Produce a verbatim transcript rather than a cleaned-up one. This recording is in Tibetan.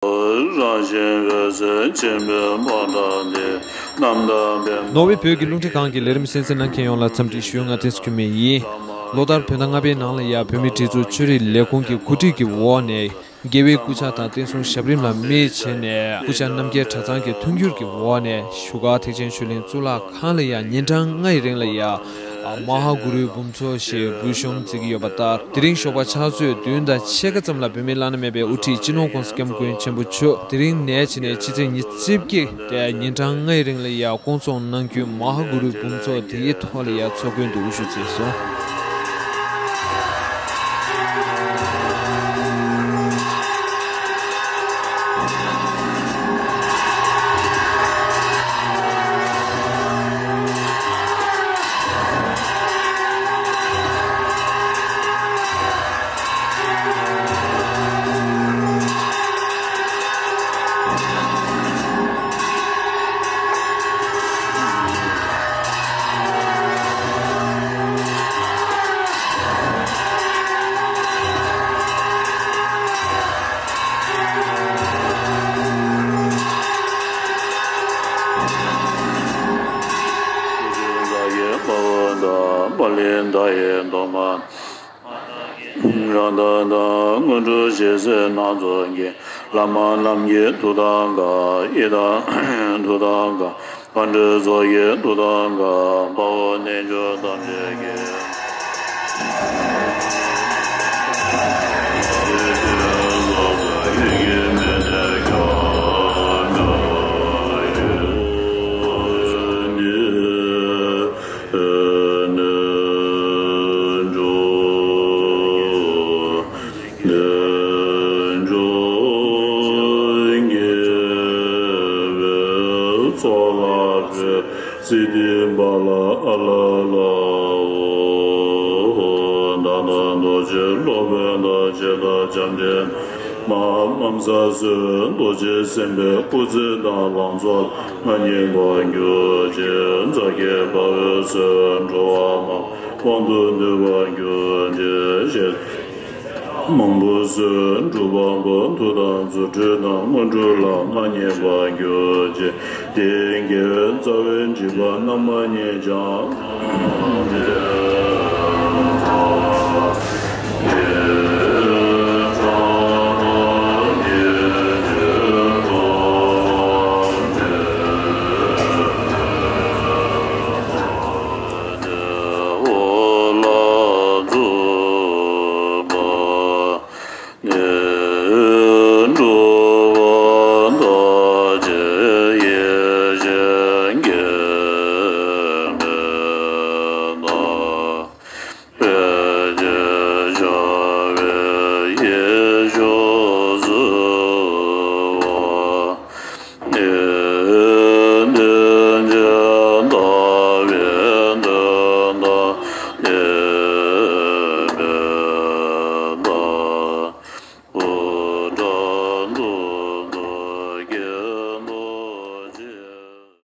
རང་བཞིན་འོད་གསལ་ཆེན་པོའི་སྤངས་རྟོགས་འདི། རྣམ་དག་པདྨ། ནོར་ཝེ་བོད་ཀྱི་རླུང་འཕྲིན་ཁང་གི་ལས་རིམ་གསན་གཟིགས་གནང་མཁན་ཡོངས་ལ་འཚམས་འདྲི་ཞུ། ང་བསྟན་འཛིན་འཁྱུད་མེད་ཡིན། ལོ་ལྟར་བོད་ཟླ་ལྔ་པའི་ནང་ལ་ཡང་བོད་མིའི་སྒྲིག་འཛུགས་ཆོས་རིག་ལས་ཁུངས་ཀྱི་གོ་སྒྲིག་གི་འོག་ནས། རྒྱལ་བའི་སྐུ་ཕྱྭ་དང་བསྟན་སྲུང་ཞབས་རིམ་ལ་དམིགས་བྱས་ནས། སྐུ་ཕྱྭ་རྣམ་རྒྱལ་གྲྭ་ཚང་གི་མཐུན་འགྱུར་གྱི་འོག་ནས། བཞུགས་སྒར་ཐེག་ཆེན་ཆོས་གླིང་གཙུག་ལག་ཁང་ལ་ཡང་ཉིན་གྲངས་ལྔ་ཡི་རིང་ལ་ཡང་། མ་ཧཱ་གུ་རུའི་འབུམ་ཚོགས་ཞེས་འབུལ་གཤོམ་མཛད་ཀྱི་ཡོད་པ་ལྟར། དེ་རིང་ཞོགས་པ་ཕྱག་ཚོད་བདུན་དང་ཕྱེད་ཀ་ཙམ་ལ་བོད་མིའི་བླ་ན་མེད་པའི་དབུ་ཁྲིད་སྤྱི་ནོར་༸གོང་ས་༸སྐྱབས་མགོན་ཆེན་པོ་མཆོག་དེ་རིང་ནས་བྱས་ནས་ཕྱི་ཚེས་ཉི་ཤུ་རྩ་བརྒྱད་དེ་ཉིན་གྲངས་ལྔ་ཡི་རིང་ལ་ཡང་སྐོང་ཚོགས་གནང་རྒྱུའི་མ་ཧཱ་གུ་རུའི་འབུམ་ཚོགས་དེའི་ཐོག་ལ་ཡང་ཚོགས་མགོན་དུ་དབུ་བཞུགས་མཛད་སོང་། རང་དག་དང་སྔོན་འགྲོ་ཞེས་ཟེར་སྣ་ཚོགས་ཀྱི། བླ་མ་རྣམས་ཀྱི་ཐུགས་དམ་བསྐང་། ཡི་དམ་ཐུགས་དམ་བསྐང་། མཁའ་འགྲོའི་ཚོགས་ཀྱི་ཐུགས་དམ་བསྐང་། དཔའ་བོ་རྣལ་འབྱོར་ཐམས་ཅད་ཀྱི། རྣལ་འབྱོར་རྣལ་འབྱོར་དགེ་བའི་ཚོགས་ལ་ཕྱག་འཚལ་བསྟོད་པ་ལ་ཨ་ལ་ལའོ། བདག་དང་རྡོ་རྗེ་སློབ་དཔོན་དང་། བྱེ་བྲག་བཅོམ་ལྡན་འདས་མ་ཧཱ་མཉམ་གསལ་སོགས་རྡོ་རྗེ་སེམས་དཔའི་སྐུ་ཚེ་དང་ལང་ཚོ་ལ་མངའ་བརྙེས་པར་གྱུར་ཅིག །ཛ་དཀྱིལ་འབར་བའི་ཚལ་འགྲོ་བ་མང་པོའི་དབང་དུ་འདུས་པར་གྱུར་ཅིག །ཞེས་མང་པོ་སོགས་སྒྲུབ་པ་པོ་མཐུ་དང་རྫུ་འཕྲུལ་དང་སྔོན་འགྲོ་ལ་མངའ་བརྙེས་པར་གྱུར་ཅིག །དེའི་དགེ་བའི་རྩ་བའི་འཇིགས་པ་རྣམ་པར་ངེས་ཀྱང་། འོ་ལ་རྫོགས་པ་ནི། འགྲོ་བ་དག་ཀྱང་ཡེ་ཤེས་མཁྱེན་པས་ན། བས་ཀྱང་བྱ་བའི་ཡེ་ཤེས་གཟིར་བ་ནི།